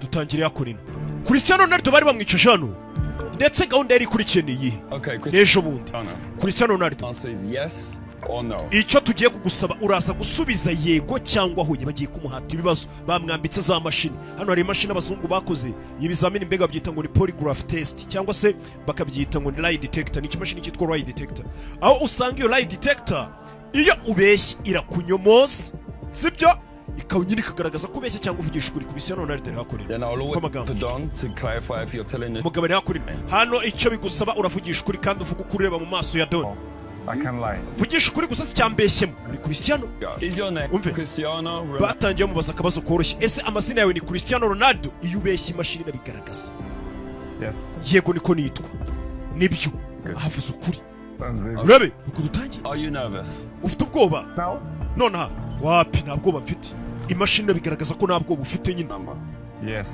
Dutangire yakorino. Cristiano Ronaldo bari bamwicaje hano, ndetse gahunda yari ikurikiye ni iyihe? Okay, N'ejo bundi. Cristiano. Cristiano Ronaldo. Answer is yes or no. Icyo tugiye kugusaba, uraza gusubiza yego cyangwa hoya. Bagiye kumuhata ibibazo, bamwambitse za mashini. Hano hari imashini abazungu bakoze ibizamini, mbega babyita ngo ni polygraph test cyangwa se bakabyita ngo ni lie detector. Ni ikimashini cyitwa lie detector, aho usanga iyo lie detector iyo ubeshye irakunyomoza, sibyo? Ikaba nyine ikagaragaza ko ubeshya cyangwa uvugisha ukuri. Cristiano Ronaldo ari hakorera. Then I'll always Amagambo. to Don to clarify if you're telling the Umugabo ari hakurino hano. Icyo bigusaba, uravugisha ukuri kandi uvuga ukuri ureba mu maso ya Don. I can lie. Vugisha ukuri gusa, si cyambeshyemo ni Cristiano. Is your name Umve. Cristiano Ronaldo? Batangiye bamubaza akabazo koroshye: ese amazina yawe ni Cristiano Ronaldo? Iyo ubeshye imashini irabigaragaza. Yes. Yego, niko nitwa, nibyo. Ahavuze ukuri. Sounds Urabe uko dutangiye. Are you nervous? Ufite ubwoba? Now? Nonaha wapi, nta bwoba mfite. Imashini irabigaragaza ko nta bwoba ufite nyine. Number. Yes.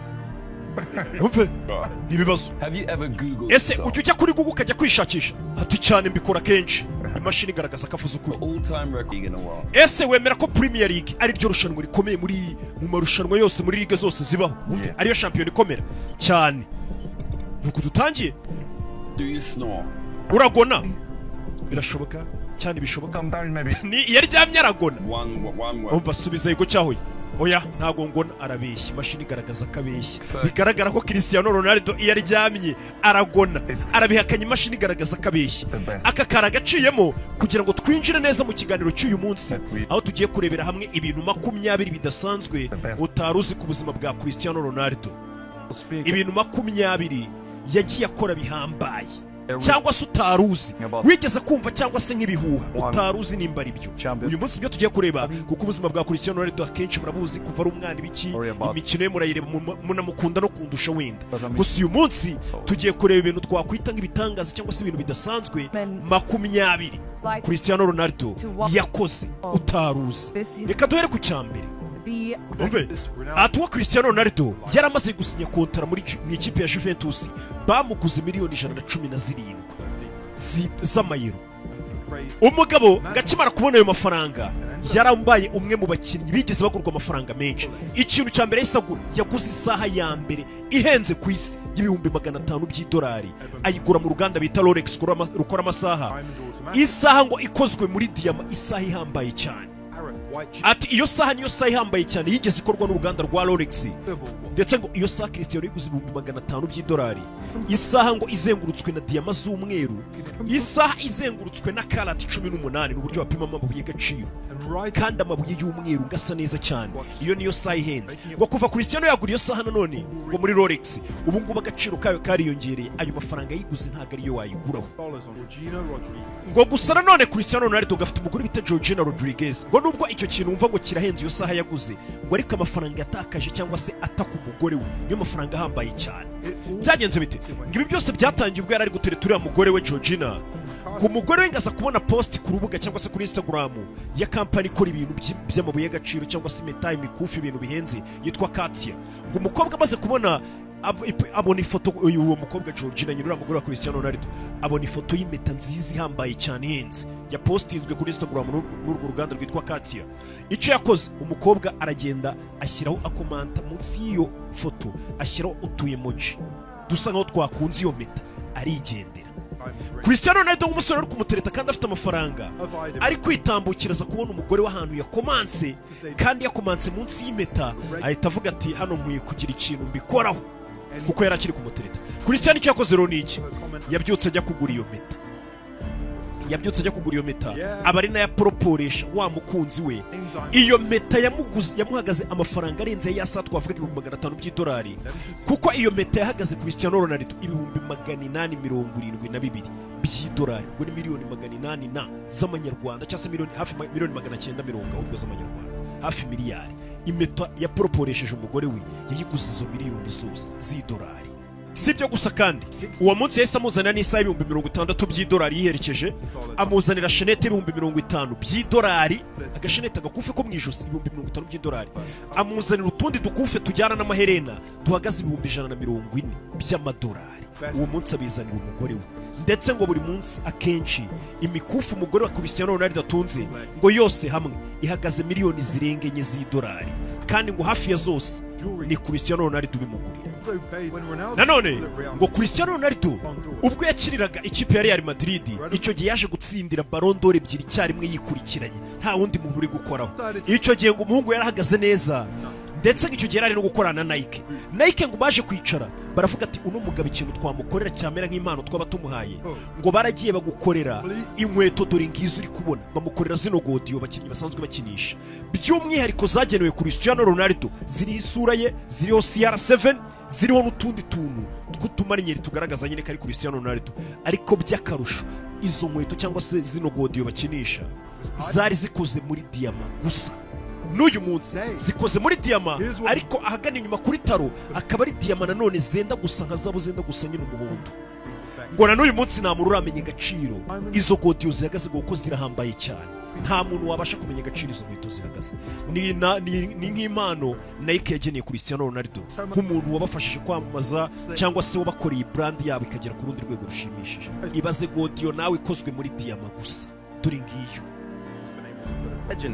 Umve, ni ibibazo. Have you ever Googled Ese yourself? ujya ujya kuri Google ukajya kwishakisha? Ati cyane, mbikora kenshi. Imashini igaragaza ko avuze ukuri. All time record league in the world. Ese wemera ko Premier League ari ryo rushanwa rikomeye muri mu marushanwa yose, muri ligue zose zibaho? Wumve, ariyo shampiyona ikomera cyane. Nuko dutangiye. Do you snore? Uragona? Birashoboka cyane, bishoboka. Sometimes maybe. Ni iyo aryamye aragona. One word. Umva, subiza yego cyahoye. Oya, ntago ngona. Arabeshya, imashini igaragaza ko abeshya. Bigaragara ko Cristiano Ronaldo iyo aryamye aragona. Arabihakanya, imashini igaragaza ko abeshya. The best. Aka kari agaciyemo kugira ngo twinjire neza mu kiganiro cy'uyu munsi, aho tugiye kurebera hamwe ibintu 20 bidasanzwe The best. utari uzi ku buzima bwa Cristiano Ronaldo. Speak. Ibintu 20 yagiye akora bihambaye cyangwa se utari uzi, wigeze kumva cyangwa se nk'ibihuha utari uzi nimba ari byo. Uyu munsi ibyo tugiye kureba, kuko ubuzima bwa Cristiano Ronaldo akenshi murabuzi kuva ari umwana, ibiki, imikino ye murayireba, munamukunda no kundusha wenda. Gusa uyu munsi tugiye kureba ibintu twakwita nk'ibitangaza cyangwa se ibintu bidasanzwe 20 Cristiano Ronaldo yakoze utari uzi. Reka duhere ku cya mbere. Umve, ati uwo Cristiano Ronaldo yaramaze gusinya kontara muri mu ikipe ya Juventus, bamuguze miliyoni 117 z'amayero. Umugabo ngo akimara kubona ayo mafaranga, yarambaye umwe mu bakinnyi bigeze bagurwa amafaranga menshi. Ikintu cya mbere yahise agura, yaguze isaha ya mbere ihenze ku isi y'ibihumbi 500 by'idolari, ayigura mu ruganda bita Rolex rukora amasaha. Isaha ngo ikozwe muri diyama, isaha ihambaye cyane. Ati iyo saha niyo saha ihambaye cyane yigeze ikorwa n'uruganda rwa Rolex. Ndetse ngo iyo saha Cristiano yiguze ibihumbi 500 by'idolari, isaha ngo izengurutswe na diyama z'umweru, isaha izengurutswe na karati 18. Ni uburyo bapima amabuye y'agaciro, kandi amabuye y'umweru ngo asa neza cyane. Iyo niyo saha ihenze. Ngo kuva Cristiano yagura iyo saha nanone ngo muri Rolex, ubu ngubu agaciro kayo kariyongereye. Ayo mafaranga yiguze ntabwo ariyo wayiguraho. Ngo gusa nanone Cristiano Ronaldo gafite umugore bita Georgina Rodriguez. Ngo nubwo icyo kintu wumva ngo kirahenze, iyo saha yaguze, ngo ariko amafaranga yatakaje cyangwa se ataka umugore we niyo mafaranga ahambaye cyane. Byagenze bite? Ngo ibi byose byatangiye ubwo yari ari gutereta uriya mugore we Georgina. Ngo umugore we ngo aza kubona post ku rubuga cyangwa se kuri Instagram ya kampani ikora ibintu by'amabuye y'agaciro cyangwa se impeta, imikufi, ibintu bihenze, yitwa Katia. Ngo umukobwa amaze kubona abona ifoto uyu, uwo mukobwa Georgina nyine, uriya mugore wa Cristiano Ronaldo, abona ifoto y'impeta nziza ihambaye cyane ihenze yapostinzwe kuri Instagram n'urwo ruganda rwitwa Katia. Icyo yakoze umukobwa, aragenda ashyiraho akomanta munsi y'iyo foto, ashyiraho utu emoji dusa nkaho twakunze iyo mpeta, arigendera. Cristiano Ronaldo nk'umusore uri kumutereta kandi afite amafaranga, ari kwitambukira aza kubona umugore w'ahantu yakomanse, kandi yakomanse munsi y'impeta, ahita avuga ati hano nkwiye kugira ikintu mbikoraho, kuko yari akiri kumutereta. Cristiano icyo yakoze rero ni iki? Yabyutse ajya kugura iyo mpeta. Yabyutse ajya kugura iyo mpeta, aba ari nayo aporoporesha wa mukunzi we. Iyo mpeta yamuguze, yamuhagaze amafaranga arenze ya saa twavuga ibihumbi 500 by'idolari, kuko iyo mpeta yahagaze Cristiano Ronaldo ibihumbi 872 by'idolari. Ubwo ni miliyoni 800 na z'amanyarwanda, cyangwa se miliyoni hafi miliyoni 990 ahubwo z'amanyarwanda, hafi miliyari. Impeta yaporoporesheje umugore we yayiguze izo miliyoni zose z'idolari. Si ibyo gusa kandi, uwo munsi yahise amuzanira n'isaha y'ibihumbi 60 by'idolari yiherekeje, amuzanira shenete y'ibihumbi 50 by'idolari, agashenete agakufe ko mu ijosi, ibihumbi 50 by'idolari, amuzanira utundi dukufe tujyana n'amaherena duhagaze ibihumbi 140 by'amadolari. Uwo munsi abizanira umugore we. Ndetse ngo buri munsi akenshi imikufi umugore wa Cristiano Ronaldo atunze ngo yose hamwe ihagaze miliyoni zirenga 4 z'idolari. Kandi ngo hafi ya zose ni Cristiano Ronaldo ubimugurira. Nanone ngo Cristiano Ronaldo ubwo yakiniraga ikipe ya Real Madrid, icyo gihe yaje gutsindira Ballon d'Or ebyiri icyarimwe yikurikiranye, nta wundi muntu uri gukoraho. Icyo gihe ngo umuhungu yarahagaze neza, ndetse ngo icyo gihe yari ari no gukorana na Nike. Nike ngo baje kwicara baravuga ati: "Uno mugabo ikintu twamukorera cyamera nk'impano twaba tumuhaye." Ngo baragiye bagukorera inkweto, dore ngizo uri kubona. Bamukorera zino godiyo abakinnyi basanzwe bakinisha, by'umwihariko zagenewe Cristiano Ronaldo, ziriho isura ye, ziriho CR7, ziriho n'utundi tuntu tw'utumarinyeri tugaragaza nyine ko ari Cristiano Ronaldo. Ariko by'akarusho, izo nkweto cyangwa se zino godiyo bakinisha zari zikoze muri diyama gusa. N'uyu munsi zikoze muri diyama, ariko ahagana inyuma kuri talon akaba ari diyama nanone zenda gusa nka zabo, zenda gusa nyine umuhondo. Ngo na n'uyu munsi nta muntu uramenya agaciro izo godiyo zihagaze, kuko zirahambaye cyane. Nta muntu wabasha kumenya agaciro izo nkweto zihagaze. Ni nk'impano Nike yageneye Cristiano Ronaldo nk'umuntu wabafashije kwamamaza cyangwa se wabakoreye brand yabo ikagera ku rundi rwego rushimishije. Ibaze godiyo nawe ikozwe muri diyama gusa, dore ngiyo.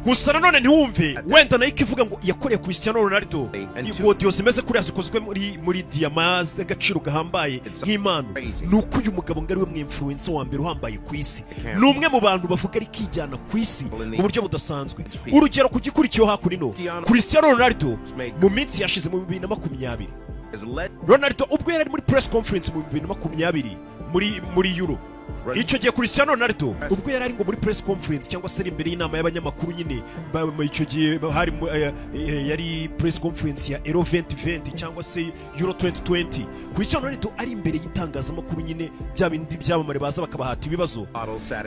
Gusa nanone ntiwumve wenda Nike ivuga ngo yakoreye Cristiano Ronaldo igodiyo zimeze kuriya zikozwe muri diyama z'agaciro gahambaye nk'impano, ni uko uyu mugabo ngo ari we mu influencer wa mbere uhambaye ku isi. Ni umwe mu bantu bavuga ari kijyana ku isi mu buryo budasanzwe. Urugero ku gikurikiyeho hakuno, Cristiano Ronaldo mu minsi yashize mu 2020, Ronaldo ubwo yari ari muri press conference mu 2020 muri Euro, icyo gihe Cristiano Ronaldo ubwo yari ari ngo muri press conference cyangwa se ari imbere y'inama y'abanyamakuru nyine, icyo gihe hari yari press conference ya Euro 2020 cyangwa se Euro 2020. Cristiano Ronaldo ari imbere y'itangazamakuru nyine, bya bindi byamamare baza bakabahata ibibazo.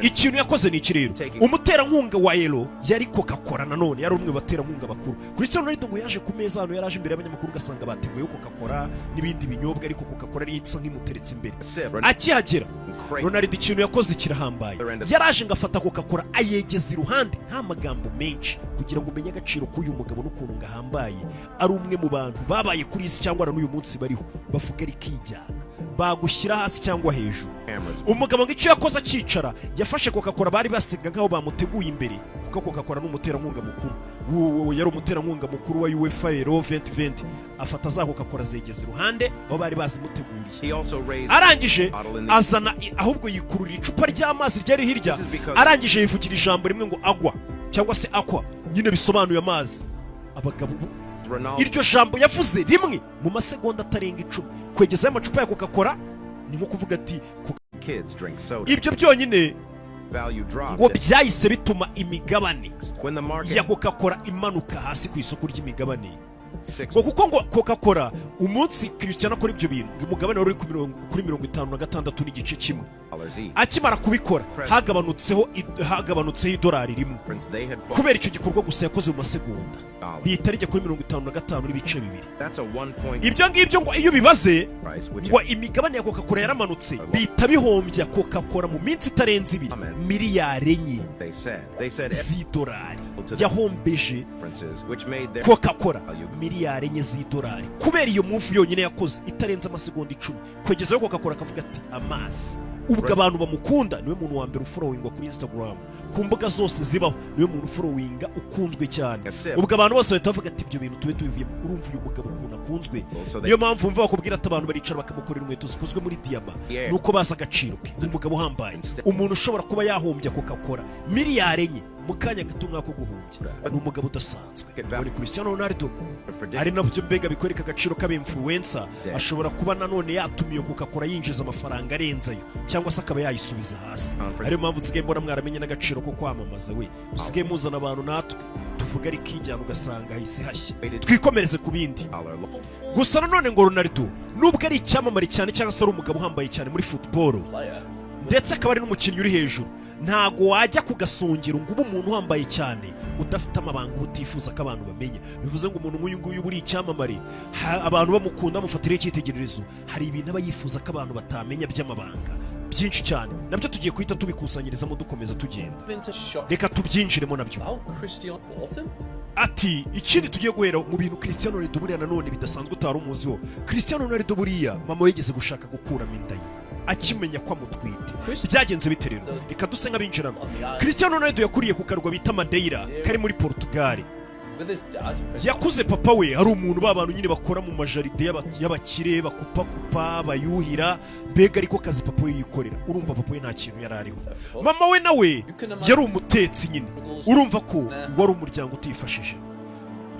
Ikintu yakoze ni iki rero? Umuterankunga wa Euro yari Coca-Cola, nanone yari umwe mu baterankunga bakuru. Cristiano Ronaldo ngo yaje ku meza hano, yari aje imbere y'abanyamakuru, ugasanga bateguye Coca-Cola n'ibindi binyobwa, ariko Coca-Cola ariyo isa nk'imuteretse imbere. Akihagera, Ronaldo ikintu yakoze kirahambaye. Yaraje ngo afata Coca-Cola ayegeza iruhande, nta magambo menshi, kugira ngo umenye agaciro k'uyu mugabo n'ukuntu ngo ahambaye, ari umwe mu bantu babaye kuri isi cyangwa na n'uyu munsi bariho bavuga rikijyana, bagushyira hasi cyangwa hejuru. Umugabo ngo icyo yakoze akicara, yafashe Coca-Cola bari basiga nk'aho bamuteguye imbere, kuko Coca-Cola ni umuterankunga mukuru, yari umuterankunga mukuru wa UEFA Euro 2020. Afata za Coca-Cola zegeza iruhande aho bari bazimuteguriye. Arangije azana, ahubwo yikururira icupa ry'amazi ryari hirya. Arangije yivugira ijambo rimwe ngo "agwa" cyangwa se "aqua", nyine bisobanuye amazi. Abagabo, iryo jambo yavuze rimwe mu masegonda atarenga 10, kwegezayo amacupa ya Coca-Cola ni nko kuvuga ati ibyo byonyine ngo byahise bituma imigabane ya Coca-Cola imanuka hasi ku isoko ry'imigabane, ngo kuko ngo Coca-Cola umunsi Cristiano akora ibyo bintu, ngo umugabane wari uri kuri 56.1. Akimara kubikora hagabanutseho idolari 1 kubera icyo gikorwa gusa yakoze mu masegonda, rihita rijya kuri 55.2. Ibyo ngibyo ngo iyo ubibaze, ngo imigabane ya Coca-Cola yaramanutse, bihita bihombya Coca-Cola mu minsi itarenze 2 miliyari 4 z'idolari. Yahombeje Coca-Cola miliyari 4 z'idolari kubera iyo move yonyine yakoze itarenze amasegonda 10, kwegezayo Coca-Cola akavuga ati "amazi". Ubwo abantu bamukunda, niwe muntu wa mbere ufollowingwa kuri Instagram, ku mbuga zose zibaho niwe muntu ufollowinga ukunzwe cyane. Ubwo abantu bose bahita bavuga ati: "Ibyo bintu tube tubivuyemo." Urumva uyu mugabo ukuntu akunzwe, niyo mpamvu wumva bakubwira ati abantu baricara bakamukorera inkweto zikozwe muri diyama, nuko bazi agaciro ke. Ni umugabo uhambaye, umuntu ushobora kuba yahombya Coca-Cola miliyari 4 mu kanya gato nk'ako guhumbya. Ni umugabo udasanzwe ngo ni Cristiano Ronaldo. Ari nabyo mbega bikwereka agaciro k'aba-influencer. Ashobora kuba nanone yatumiye Coca-Cola yinjiza amafaranga arenze ayo, cyangwa se akaba yayisubiza hasi. Ariyo mpamvu nsigaye mbona mwaramenye n'agaciro ko kwamamaza. We usigaye muzana abantu natwe tuvuga ari kijyana, ugasanga hahise hashya. Twikomereze ku bindi. Gusa nanone ngo Ronaldo nubwo ari icyamamare cyane cyangwa se ari umugabo uhambaye cyane muri football, ndetse akaba ari n'umukinnyi uri hejuru, ntago wajya ku gasongero ngo ube umuntu uhambaye cyane udafite amabanga uba utifuza ko abantu bamenya. Bivuze ngo umuntu nk'uyu nguyu uba uri icyamamare, abantu bamukunda, bamufatiraho icyitegererezo, hari ibintu aba yifuza ko abantu batamenya by'amabanga byinshi cyane. Nabyo tugiye guhita tubikusanyirizamo dukomeza tugenda. Into shock Reka tubyinjiremo nabyo. about Cristiano Autumn. Ati ikindi tugiye guhera mu bintu Cristiano Ronaldo buriya nanone bidasanzwe utari umuziho, Cristiano Ronaldo buriya mama we yigeze gushaka gukuramo inda ye akimenya ko amutwite. Byagenze bite rero? Reka duse nk'abinjiramo. Cristiano Ronaldo yakuriye ku karwa bita Madeira kari muri Portugal. With his dad, Yakuze papa we ari umuntu, ba bantu nyine bakora mu majardin y'abakire, bakupakupa, bayuhira, mbega ariko kazi papa we yikorera. Urumva papa we nta kintu yari ariho. Mama we nawe yari umutetsi nyine. Urumva ko wari umuryango utifashije.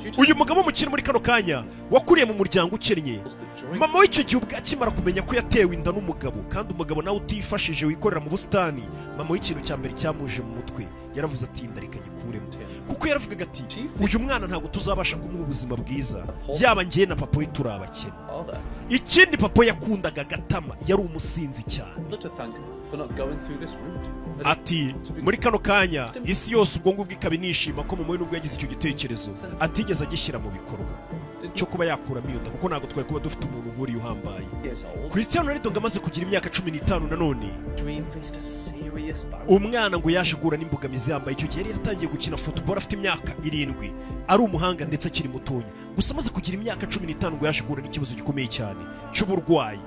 Due to Uyu mugabo w'umukire muri kano kanya wakuriye mu muryango ukennye, that during mama w'icyo gihe ubwo akimara kumenya ko yatewe inda n'umugabo, kandi umugabo nawe utifashije wikorera mu busitani, mama w'ikintu cya mbere cyamuje mu mutwe yaravuze ati: "Inda reka nyikuremo," kuko yaravugaga ati: "Uyu mwana ntabwo tuzabasha kumuha ubuzima bwiza, yaba njye na papa we turi abakene." Father, Ikindi, papa we yakundaga agatama, yari umusinzi cyane. to thank for not going through this route. Ati muri kano kanya isi yose ubwo ngubwo ikaba inishima ko mama we, nubwo yagize icyo gitekerezo, atigeze agishyira mu bikorwa cyo kuba yakuramo iyo nda, kuko ntabwo twari kuba dufite umuntu nk'uriya uhambaye. Years old, Cristiano Ronaldo ngo amaze kugira imyaka 15 nanone, Dream faced a serious barrier. umwana ngo yaje guhura n'imbogamizi yambaye. Icyo gihe yari yaratangiye gukina football afite imyaka 7, ari umuhanga ndetse akiri mutonya. Gusa amaze kugira imyaka 15 ngo yaje guhura n'ikibazo gikomeye cyane cy'uburwayi.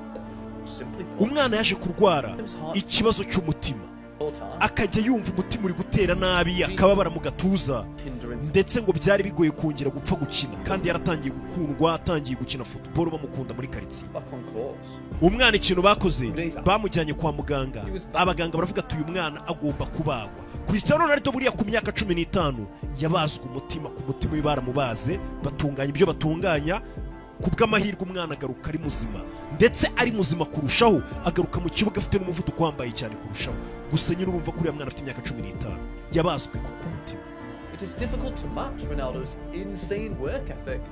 Simply put, Umwana yaje kurwara ikibazo cy'umutima, all time, akajya yumva umutima uri gutera nabi, akababara mu gatuza, hindrance ndetse ngo byari bigoye kongera gupfa gukina, kandi yaratangiye gukundwa, atangiye gukina football bamukunda muri karitsiye. Back on course. Umwana ikintu bakoze, bamujyanye kwa muganga. Abaganga baravuga ati: "Uyu mwana agomba kubagwa." Cristiano Ronaldo buriya ku myaka 15 yabazwe umutima, ku mutima we baramubaze, batunganya ibyo batunganya. Ku bw'amahirwe umwana agaruka ari muzima, ndetse ari muzima kurushaho, agaruka mu kibuga afite n'umuvuduko wambaye cyane kurushaho. Gusa nyine urumva ko uriya mwana afite imyaka 15 yabazwe ku mutima. It is difficult to match Ronaldo's insane work ethic.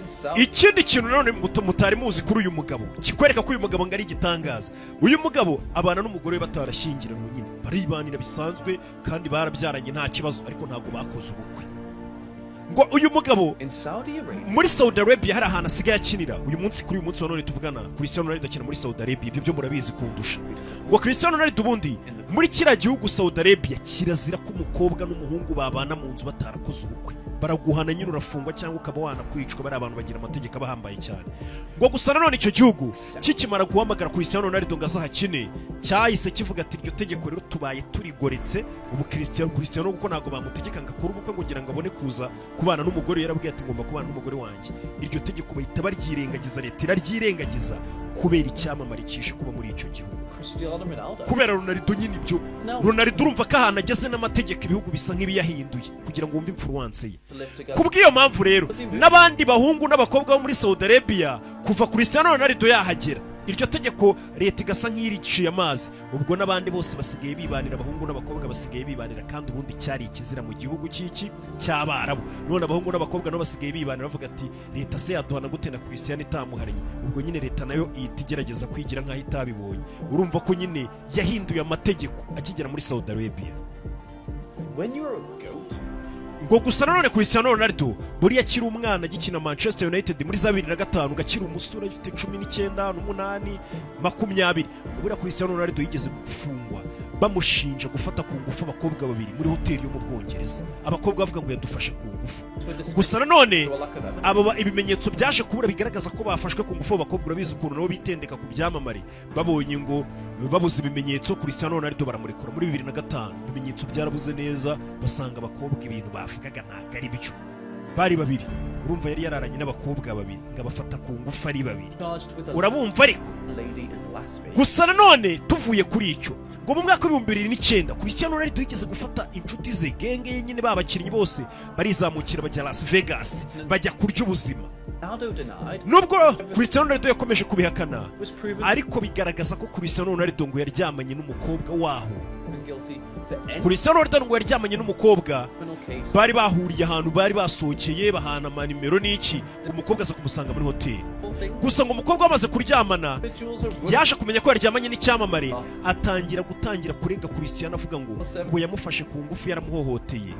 In Saudi Ikindi kintu nanone mutari muzi kuri uyu mugabo, kikwereka ko uyu mugabo ngo ari igitangaza: uyu mugabo abana n'umugore we batarashyingiranwe nyine, baribanira bisanzwe kandi barabyaranye nta kibazo, ariko ntabwo bakoze ubukwe. Ngo uyu mugabo In Saudi Arabia, muri Saudi Arabia hari ahantu asigaye akinira uyu munsi. Kuri uyu munsi wa none tuvugana, Cristiano Ronaldo akina muri Saudi Arabia, ibyo byo murabizi kundusha. Ngo Cristiano Ronaldo ubundi muri kiriya gihugu Saudi Arabia kirazira ko umukobwa n'umuhungu babana mu nzu batarakoze ubukwe. Baraguhana nyine, urafungwa cyangwa ukaba wanakwicwa. Bari abantu bagira amategeko abahambaye cyane. Ngo gusa nanone icyo gihugu kikimara guhamagara Cristiano Ronaldo ngo azahakine, cyahise kivuga ati: "Iryo tegeko rero tubaye turigoretse." Ubu Cristiano, kuko ntabwo bamutegeka ngo akore ubukwe ngo kugira ngo abone kuza kubana n'umugore, yarabwiye ati: "Ngomba kubana n'umugore wanjye." Iryo tegeko bahita baryirengagiza, leta iraryirengagiza kubera icyamamare kije kuba muri icyo gihugu. Cristiano Ronaldo. Kubera Ronaldo nyine ibyo. No. Ronaldo urumva ko ahantu ageze n'amategeko ibihugu bisa nk'ibiyahinduye kugira ngo wumve influence ye. To live together. Kubw'iyo mpamvu rero n'abandi bahungu n'abakobwa bo muri Saudi Arabia, kuva Cristiano Ronaldo yahagera, iryo tegeko leta igasa nk'iriciye amazi, ubwo n'abandi bose basigaye bibanira, abahungu n'abakobwa basigaye bibanira, kandi ubundi cyari ikizira mu gihugu cy'iki cy'Abarabu. None abahungu n'abakobwa nabo basigaye bibanira, bavuga ati: "Leta se yaduhana gute na Cristiano itamuhariye?" Ubwo nyine leta nayo ihita igerageza kwigira nk'aho itabibonye. Urumva ko nyine yahinduye amategeko akigera muri Saudi Arabia. When you're a goat, Ngo gusa nanone Cristiano Ronaldo buriya akiri umwana agikina Manchester United muri za 2005, akiri umusore afite 19 n'umunani, 20, buriya Cristiano Ronaldo yigeze gufungwa bamushinja gufata ku ngufu abakobwa babiri muri hoteli yo mu Bwongereza. Abakobwa bavuga ngo yadufashe ku ngufu. Gusa nanone abo ibimenyetso byaje kubura bigaragaza ko bafashwe ku ngufu abo bakobwa. Urabizi ukuntu nabo bitendeka ku byamamare. Babonye ngo babuze ibimenyetso, Cristiano Ronaldo baramurekura muri 2005. Ibimenyetso byarabuze neza, basanga abakobwa ibintu bavugaga ntabwo ari byo. Bari babiri, urumva yari yararanye n'abakobwa babiri ngo abafata ku ngufu ari babiri. Charged with a Urabumva ariko. lady in Las Vegas. Gusa nanone tuvuye kuri icyo, ngo mu mwaka w'2009 Cristiano Ronaldo yigeze gufata inshuti ze, gang ye nyine, babakinnyi bose barizamukira bajya Las Vegas, bajya kurya ubuzima. Ronaldo denied Nubwo Cristiano Ronaldo yakomeje kubihakana, was proven ariko bigaragaza ko Cristiano Ronaldo ngo yaryamanye n'umukobwa waho. guilty for any Cristiano Ronaldo ngo yaryamanye n'umukobwa criminal case. bari bahuriye ahantu, bari basohokeye, bahana amanimero n'iki, ngo umukobwa aza kumusanga muri hoteli. Gusa ngo umukobwa bamaze kuryamana, Individuals are yaje kumenya ko yaryamanye n'icyamamare, atangira gutangira kurega Cristiano, avuga ngo yamufashe ku ngufu, yaramuhohoteye,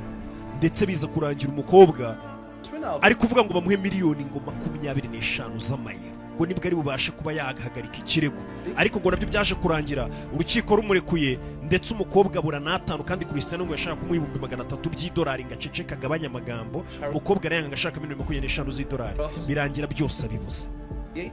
ndetse biza kurangira umukobwa Ronaldo ari kuvuga ngo bamuhe miliyoni ngo 25 z'amayero, ngo nibwo ari bubashe kuba yahagarika ikirego. Ariko ngo nabyo byaje kurangira urukiko rumurekuye, ndetse umukobwa abura n'atanu, kandi Cristiano ngo yashaka kumuha 300,000 by'idolari ngo aceceke agabanye amagambo. Umukobwa arayanga, ashaka miliyoni 25 z'idolari. Birangira byose abibuze.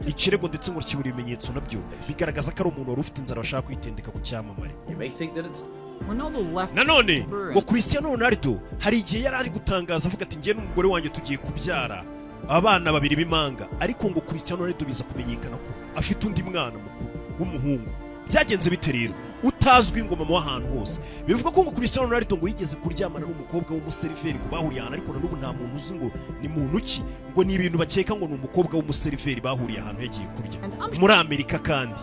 Ikirego ndetse ngo kibura ibimenyetso, nabyo bigaragaza ko ari umuntu wari ufite inzara washaka kwitendeka ku cyamamare. You may think that it's Ronaldo left Nanone her ngo and Cristiano Ronaldo hari igihe yari ari gutangaza avuga ati: "Njye n'umugore wanjye tugiye kubyara abana babiri b'impanga." Ariko ngo Cristiano Ronaldo biza kumenyekana ko afite undi mwana mukuru w'umuhungu. Byagenze bite rero? Utazwi ngo mama w'ahantu hose. Bivuga ko ngo Cristiano Ronaldo ngo yigeze kuryamana n'umukobwa w'umuseriveri, ngo bahuriye ahantu, ariko na n'ubu nta muntu uzi ngo ni muntu ki. Ngo ni ibintu bakeka ngo ni umukobwa w'umuseriveri bahuriye ahantu yagiye kurya muri Amerika, kandi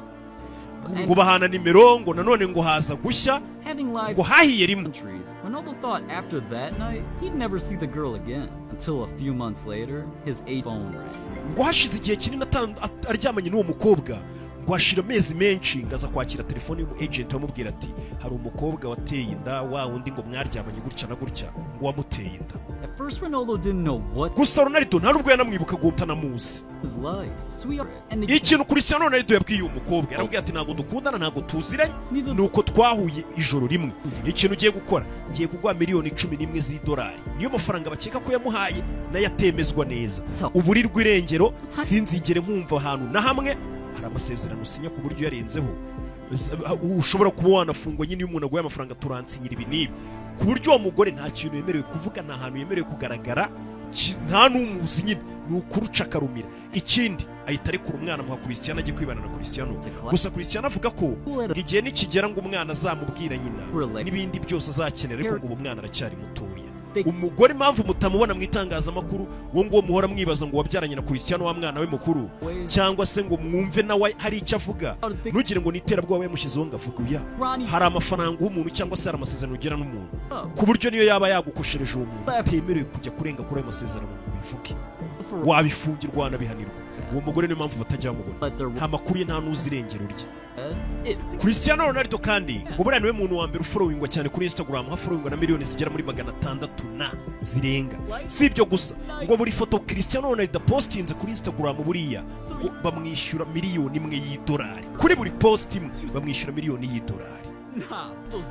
ngo bahana nimero, ngo nanone ngo haza gushya having lives ngo hahiye rimwe. countries. Ronaldo thought after that night he'd never see the girl again until a few months later his A phone rang. Ngo hashize igihe kinini aryamanye n'uwo mukobwa, ngo hashira amezi menshi, ngo aza kwakira telefone y'umu agent wamubwira ati: "Hari umukobwa wateye inda wa wundi ngo mwaryamanye gutya na gutya," ngo wamuteye inda. At first Ronaldo didn't know what Gusa Ronaldo nta nubwo yanamwibuka, ngo utanamuzi. his life. So he and the Ikintu Cristiano Ronaldo yabwiye uwo mukobwa, yaramubwiye ati: "Ntabwo dukundana, ntabwo tuziranye, ni uko twahuye ijoro rimwe. Ikintu ugiye gukora, ngiye kuguha miliyoni 11 z'idolari." Niyo mafaranga bakeka ko yamuhaye, nayo atemezwa neza. Uburirwa irengero, sinzigere nkumva ahantu na hamwe. Hari amasezerano usinya ku buryo yarenzeho ushobora kuba wanafungwa nyine. Iyo umuntu aguhaye amafaranga, turansinyira ibi n'ibi, ku buryo uwo mugore nta kintu yemerewe kuvuga, nta hantu yemerewe kugaragara, nta n'umuzi nyine, ni ukuruca akarumira. Ikindi, ahita arekura umwana, amuha Cristiano, ajye kwibana na Cristiano. Gusa Cristiano avuga ko igihe nikigera ngo umwana azamubwira nyina n'ibindi byose azakenera, ariko ngo ubu umwana aracyari mutoya. Umugore, impamvu mutamubona mu itangazamakuru, uwo nguwo muhora mwibaza ngo wabyaranye na Cristiano, wa mwana we mukuru, cyangwa se ngo mwumve nawe hari icyo avuga, ntugire ngo ni iterabwoba yamushyizeho ngo avuge. Uya, hari amafaranga uha umuntu cyangwa se hari amasezerano ugira n'umuntu, ku buryo niyo yaba yagukoshereje uwo muntu, utemerewe kujya kurenga kuri ayo masezerano ngo ubivuge, wabifungirwa, wanabihanirwa. Uwo mugore niyo mpamvu batajya bamubona, nta makuru ye, nta n'uzi irengero rye. Cristiano Ronaldo kandi ngo buriya niwe muntu wa mbere ufollowingwa cyane kuri Instagram, hafollowingwa na miliyoni zigera muri 600 na zirenga. Si ibyo gusa, ngo buri foto Cristiano Ronaldo postinze kuri Instagram, buriya ngo bamwishyura miliyoni 1 y'idolari. Kuri buri post imwe bamwishyura miliyoni y'idolari.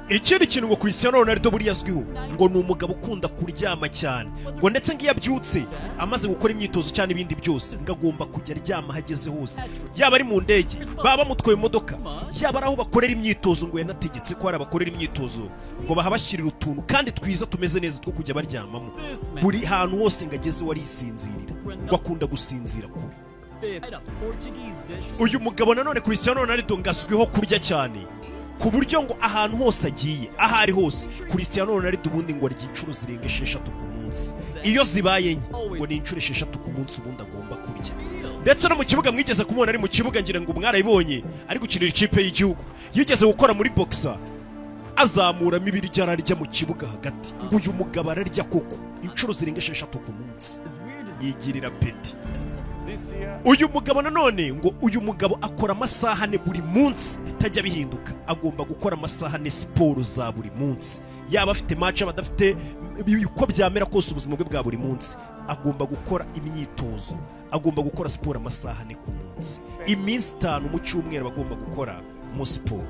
Ikindi kintu ngo Cristiano Ronaldo buriya azwiho, ngo ni umugabo ukunda kuryama cyane, ngo ndetse ngo iyo abyutse amaze gukora imyitozo cyane ibindi byose, ngo agomba kujya aryama aho ageze hose, yaba ari mu ndege, baba bamutwaye imodoka, yaba ari aho bakorera imyitozo. Ngo yanategetse ko hari abakorera imyitozo ngo bahabashyirira utuntu kandi twiza tumeze neza two kujya baryamamo. Buri hantu hose ngo ageze warisinzirira, ngo akunda gusinzira kubi. Uyu mugabo nanone Cristiano Ronaldo ngo azwiho kurya cyane, ku buryo ngo ahantu hose agiye, aho ari hose, Cristiano Ronaldo ubundi ngo arya inshuro zirenga esheshatu ku munsi. Iyo zibaye nke, ngo ni inshuro 6 ku munsi ubundi agomba kurya. Ndetse no mu kibuga, mwigeze kumubona ari mu kibuga, ngira ngo mwarayibonye ari gukinira ikipe y'igihugu, yigeze gukora muri boxer, azamuramo ibiryo ararya mu kibuga hagati. Ngo uyu mugabo ararya koko inshuro zirenga esheshatu ku munsi, yigirira peti. Uyu mugabo nanone ngo uyu mugabo akora amasaha 4 buri munsi, bitajya bihinduka. Agomba gukora amasaha 4 siporo za buri munsi, yaba afite match, aba adafite, uko byamera kose, ubuzima bwe bwa buri munsi agomba gukora imyitozo, agomba gukora siporo amasaha 4 ku munsi. Iminsi 5 mu cyumweru aba agomba gukora mu siporo.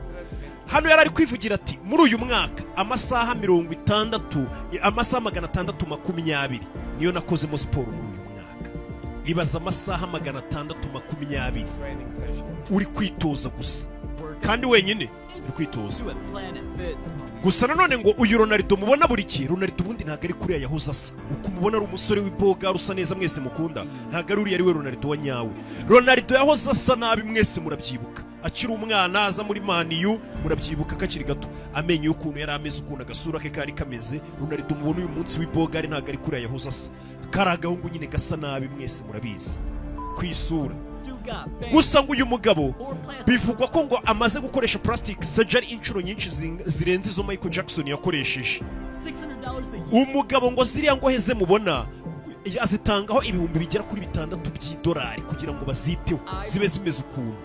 Hano yari ari kwivugira ati: "Muri uyu mwaka amasaha 60, amasaha 620 niyo nakozemo siporo muri uyu mwaka." Ibaza amasaha 620 uri kwitoza gusa, kandi wenyine uri kwitoza gusa. Nanone ngo uyu Ronaldo mubona buri gihe, Ronaldo ubundi ntabwo ari kuriya yahoze asa. Uko umubona ari umusore w'iboga usa neza mwese mukunda, ntabwo ari uriya ari we Ronaldo wa nyawe. Ronaldo yahoze asa nabi, mwese murabyibuka akiri umwana aza muri Man U, murabyibuka ko akiri gato amenyo y'ukuntu yari ameze, ukuntu agasura ke kari kameze. Ronaldo mubona uyu munsi w'ibogari ntabwo ari kuriya yahoze asa, kari agahungu nyine gasa nabi, mwese murabizi ku isura. Gusa ngo uyu mugabo bivugwa ko ngo amaze gukoresha plastic surgery inshuro nyinshi zirenze izo Michael Jackson yakoresheje. Umugabo ngo ziriya ngohe ze mubona azitangaho ibihumbi bigera kuri 600 by'idolari kugira ngo baziteho zibe zimeze ukuntu.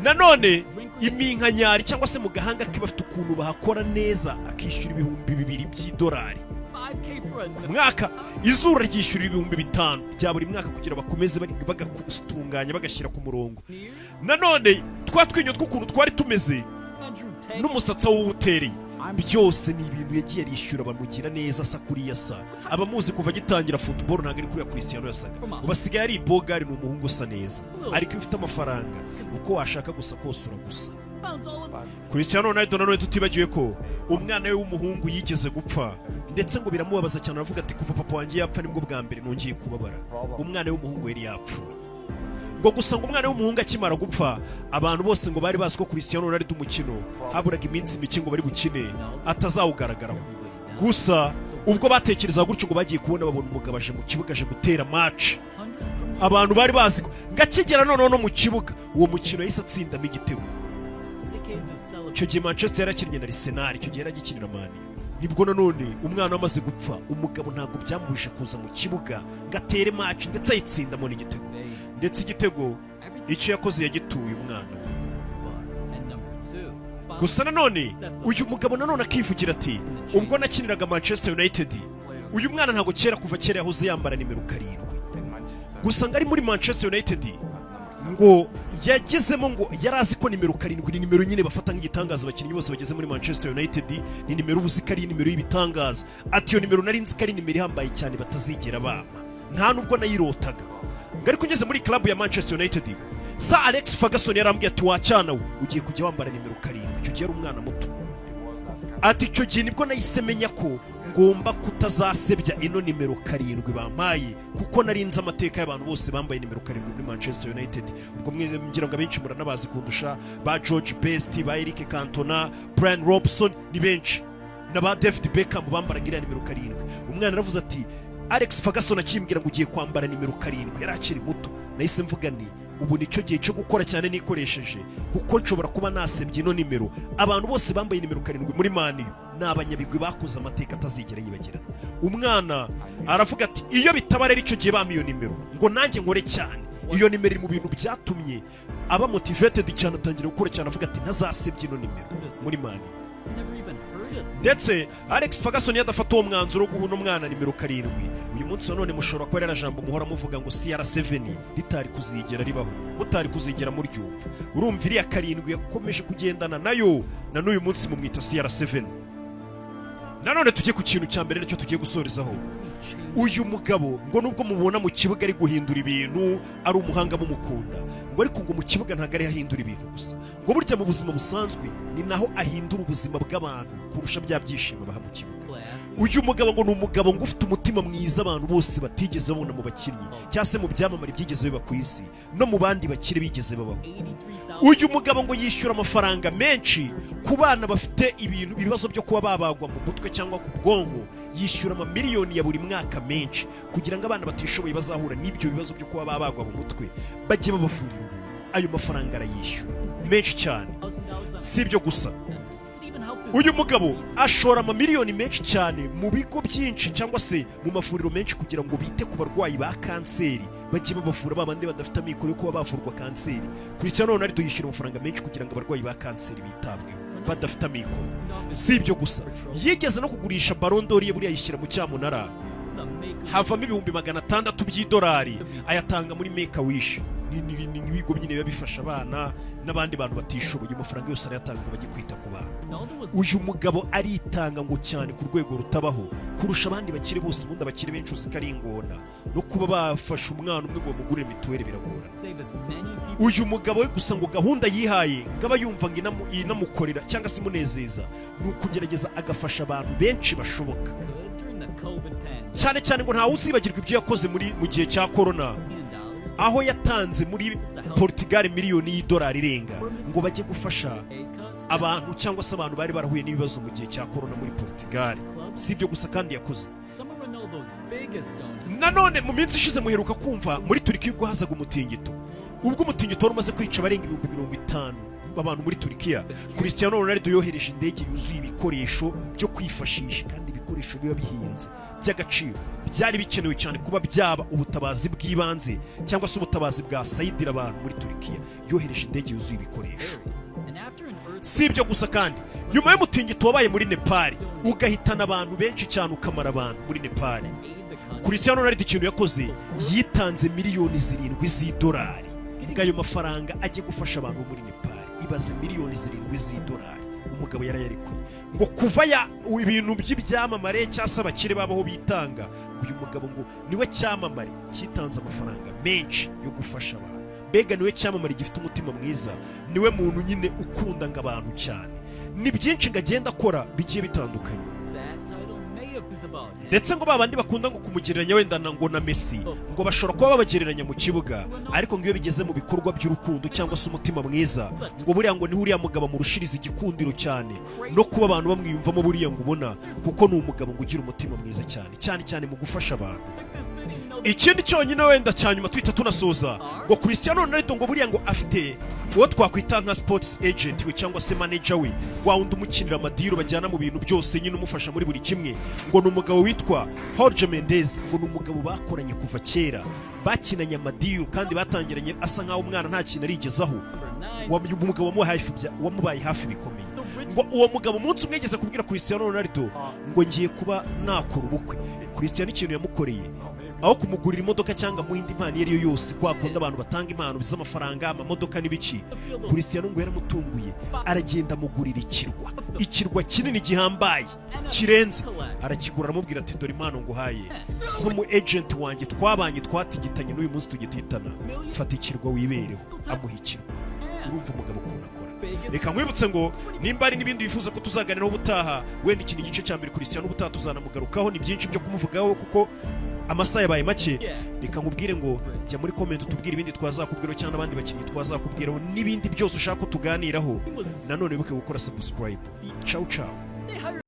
Nanone iminkanyari cyangwa se mu gahanga ke bafite ukuntu bahakora neza, akishyura 2000 by'idolari ku mwaka. Izuru ryishyura 5000 bya buri mwaka kugira bakomeze bagatunganya, bagashyira ku murongo. Nanone twa twinyo tw'ukuntu twari tumeze n'umusatsi awuwutereye, byose ni ibintu yagiye arishyura bamugira neza asa kuriya asa. Abamuzi kuva agitangira football, ntabwo ari kuriya Cristiano yasaga. Ubu asigaye ari ibogari, ni umuhungu usa neza. Ariko iyo ufite amafaranga, uko washaka gusa kose uragusa. Bounce all of Cristiano Ronaldo nanone tutibagiwe ko umwana we w'umuhungu yigeze gupfa, ndetse ngo biramubabaza cyane. Aravuga ati: "Kuva papa wanjye yapfa nibwo bwa mbere nongeye kubabara." Umwana we w'umuhungu yari yapfuye. Ngo gusa ngo umwana w'umuhungu akimara gupfa, abantu bose ngo bari bazi ko Cristiano Ronaldo umukino haburaga iminsi mike ngo bari bukine atazawugaragaraho. Gusa ubwo batekerezaga gutyo, ngo bagiye kubona babona umugabo aje mu kibuga, aje gutera match. 100th Premier Abantu bari bazi ko ngo akigera noneho no mu kibuga, uwo mukino yahise atsindamo igitego. They came to celebrate. Icyo gihe Manchester yarakinnye na Arsenal, icyo gihe yaragikinira Man U. Nibwo nanone umwana wamaze gupfa, umugabo ntabwo byamubujije kuza mu kibuga ngo atere match, ndetse ayitsindamo n'igitego. Ndetse igitego icyo yakoze yagituye umwana we. But at number 2, Gusa nanone uyu mugabo nanone akivugira ati: "Ubwo nakiniraga Manchester United, uyu mwana ntabwo kera, kuva kera yahoze yambara nimero 7." In Manchester. Gusa ngo ari muri Manchester United, ngo yagezemo ngo yari azi ko nimero 7 ni nimero nyine bafata nk'igitangaza. Abakinnyi bose bageze muri Manchester United ni nimero uba uzi ko ari nimero y'ibitangaza. Ati: "Iyo nimero nari nzi ko ari nimero ihambaye cyane batazigera bampa, nta nubwo nayirotaga." Ngo ariko ngeze muri club ya Manchester United, Sir Alex Ferguson yarambwiye ati: "Wacyana we, ugiye kujya wambara nimero 7." Icyo gihe yari umwana muto. Ati: "Icyo gihe nibwo nahise menya ko ngomba kutazasebya ino nimero 7 bampaye, kuko nari nzi amateka y'abantu bose bambaye nimero 7 muri Manchester United." Ubwo mwe ngira ngo abenshi muranabazi kundusha, ba George Best, ba Eric Cantona, Brian Robson, ni benshi, na ba David Beckham bambaraga iriya nimero 7. Umwana aravuze ati: "Alex Ferguson akimbwira ngo ugiye kwambara nimero 7," yari akiri muto, "nahise mvuga nti ubu nicyo gihe cyo gukora cyane nikoresheje, kuko nshobora kuba nasebye ino nimero. Abantu bose bambaye nimero 7 muri Man U ni abanyabigwi bakoze amateka atazigera yibagirana." Umwana aravuga ati: "Iyo bitaba rero icyo gihe bampa iyo nimero ngo nanjye nkore cyane." Iyo nimero iri mu bintu byatumye aba motivated cyane, atangira gukora cyane, avuga ati: "Ntazasebye ino nimero muri Man U." Never even heard us. Ndetse Alex Ferguson iyo adafata uwo mwanzuro wo guha uno mwana nimero 7, uyu munsi wa none mushobora kuba ririya jambo muhora muvuga ngo CR7 ritari kuzigera ribaho, mutari kuzigera muryumva. Urumva iriya 7 yakomeje kugendana nayo, na n'uyu munsi mumwita CR7. Nanone tujye ku kintu cya mbere, nicyo tugiye gusorezaho. Uyu mugabo ngo nubwo mubona mu kibuga ari guhindura ibintu, ari umuhanga mumukunda, ngo ariko ngo mu kibuga ntabwo ari ahindura ibintu gusa, ngo burya mu buzima busanzwe ni naho ahindura ubuzima bw'abantu kurusha bya byishimo baha mu kibuga. Uyu mugabo ngo ni umugabo ngo ufite umutima mwiza abantu bose batigeze babona mu bakinnyi cyangwa se mu byamamare byigeze biba ku isi, no mu bandi bakire bigeze babaho. 83,000 Uyu mugabo ngo yishyura amafaranga menshi ku bana bafite ibintu ibibazo byo kuba babagwa mu mutwe cyangwa ku bwonko. Yishyura amamiliyoni ya buri mwaka menshi kugira ngo abana batishoboye bazahura n'ibyo bibazo byo kuba babagwa mu mutwe bajye babavurira ubuntu. Ayo mafaranga arayishyura menshi cyane. Thousand dollars on Si ibyo gusa, even help this uyu mugabo ashora amamiliyoni menshi cyane mu bigo byinshi cyangwa se mu mavuriro menshi kugira ngo bite ku barwayi ba kanseri, bajye babavura ba bandi badafite amikoro yo kuba bavurwa kanseri. Cristiano Ronaldo yishyura amafaranga menshi kugira ngo abarwayi ba kanseri bitabweho badafite amikoro. Si ibyo gusa, yigeze no kugurisha Ballon d'Or ye, buriya yishyira mu cyamunara, the maker havamo 600,000 by'idolari, ayatanga muri Make a Wish. Ni ibigo nyine biba bifasha abana n'abandi bantu batishoboye. Amafaranga yose arayatanga ngo bajye kwita ku bantu. Ronaldo was Uyu mugabo aritanga ngo cyane ku rwego rutabaho kurusha abandi bakire bose. Ubundi abakire benshi uzi ko ari ingona, no kuba bafasha umwana umwe ngo bamugurire mituweli biragorana. Save as many people Uyu mugabo we gusa ngo gahunda yihaye ngo aba yumva ngo inamukorera cyangwa se imunezeza ni ukugerageza agafasha abantu benshi bashoboka. could during the COVID pandemic. Cyane cyane ngo ntawe uzibagirwa ibyo yakoze muri mu gihe cya korona, Million dollars aho yatanze muri Portugal miliyoni y'idolari irenga ngo bajye gufasha pay cuts abantu cyangwa se abantu bari barahuye n'ibibazo mu gihe cya korona muri Portugal. Si ibyo gusa kandi yakoze. Some of Ronaldo's biggest donors Nanone mu minsi ishize muheruka kumva muri Turikiya ubwo hazaga umutingito, ubwo umutingito wari umaze kwica abarenga 50,000 abantu muri Turikiya, Cristiano Ronaldo yohereje indege yuzuye ibikoresho byo kwifashisha, kandi ibikoresho biba bihenze by'agaciro, byari bikenewe cyane kuba byaba ubutabazi bw'ibanze cyangwa se ubutabazi bwasayidira abantu muri Turikiya. Yohereje indege yuzuye ibikoresho. And after an earth Si ibyo gusa kandi, nyuma y'umutingito wabaye muri Nepal ugahitana abantu benshi cyane, ukamara abantu muri Nepal, aid the country Cristiano Ronaldo ikintu yakoze, yitanze miliyoni 7 z'idolari ngo ayo mafaranga ajye gufasha abantu bo muri Nepal. Ibaze, miliyoni 7 z'idolari umugabo yarayarekuye. Ngo kuva ya ibintu by'ibyamamare cyangwa se abakire babaho bitanga, ngo uyu mugabo ngo niwe cyamamare cyitanze amafaranga menshi yo gufasha abantu. Mbega niwe cyamamare gifite umutima mwiza, niwe muntu nyine ukunda ngo abantu cyane. Ni byinshi ngo agenda akora bigiye bitandukanye. That title may have been about him. Ndetse ngo babandi bakunda ngo kumugereranya wenda na ngo na Messi, ngo bashobora kuba babagereranya mu kibuga, ariko ngo iyo bigeze mu bikorwa by'urukundo cyangwa se umutima mwiza, ngo buriya ngo niho uriya mugabo amurushiriza igikundiro cyane no kuba abantu bamwiyumvamo buriya, ngo ubona kuko ni umugabo ngo ugira umutima mwiza cyane cyane cyane mu gufasha abantu. Like this video, you know Ikindi cyonyine wenda cya nyuma tuhita tunasoza, ngo Cristiano Ronaldo ngo buriya ngo afite uwo twakwita nka sports agent we cyangwa se manager we, wa wundi umukinira ama deal bajyana mu bintu byose nyine, umufasha muri buri kimwe, ngo ni umugabo witwa Jorge Mendes. Ngo ni umugabo bakoranye kuva kera, bakinanye ama deal kandi batangiranye asa nkaho umwana nta kintu arigezaho. Number 9. Umugabo wamubaye hafi bikomeye. Ngo uwo mugabo umunsi umwe yigeze kubwira Cristiano Ronaldo ngo ngiye kuba nakora ubukwe. Cristiano ikintu yamukoreye, aho kumugurira imodoka cyangwa amuha indi mpano iyo ari yo yose, kwa kundi abantu batanga impano z'amafaranga, amamodoka n'ibiki, Cristiano ngo yaramutunguye, aragenda amugurira ikirwa, ikirwa kinini gihambaye kirenze, arakigura, aramubwira ati: "Dore impano nguhaye nk'umu agent wanjye, twabanye, twatigitanye, n'uyu munsi tugititana, fata ikirwa wibereho." Amuha ikirwa. Urumva umugabo ukuntu akora. Reka nkwibutse ngo nimba hari n'ibindi wifuza ko tuzaganiraho ubutaha, wenda iki ni igice cya mbere, Cristiano ubutaha tuzanamugarukaho, ni byinshi byo kumuvugaho kuko amasaha yabaye make. Reka nkubwire ngo jya muri comment utubwire ibindi twazakubwiraho cyangwa n'abandi bakinnyi twazakubwiraho n'ibindi byose ushaka ko tuganiraho. Nanone wibuke gukora subscribe. Ciao ciao. They hired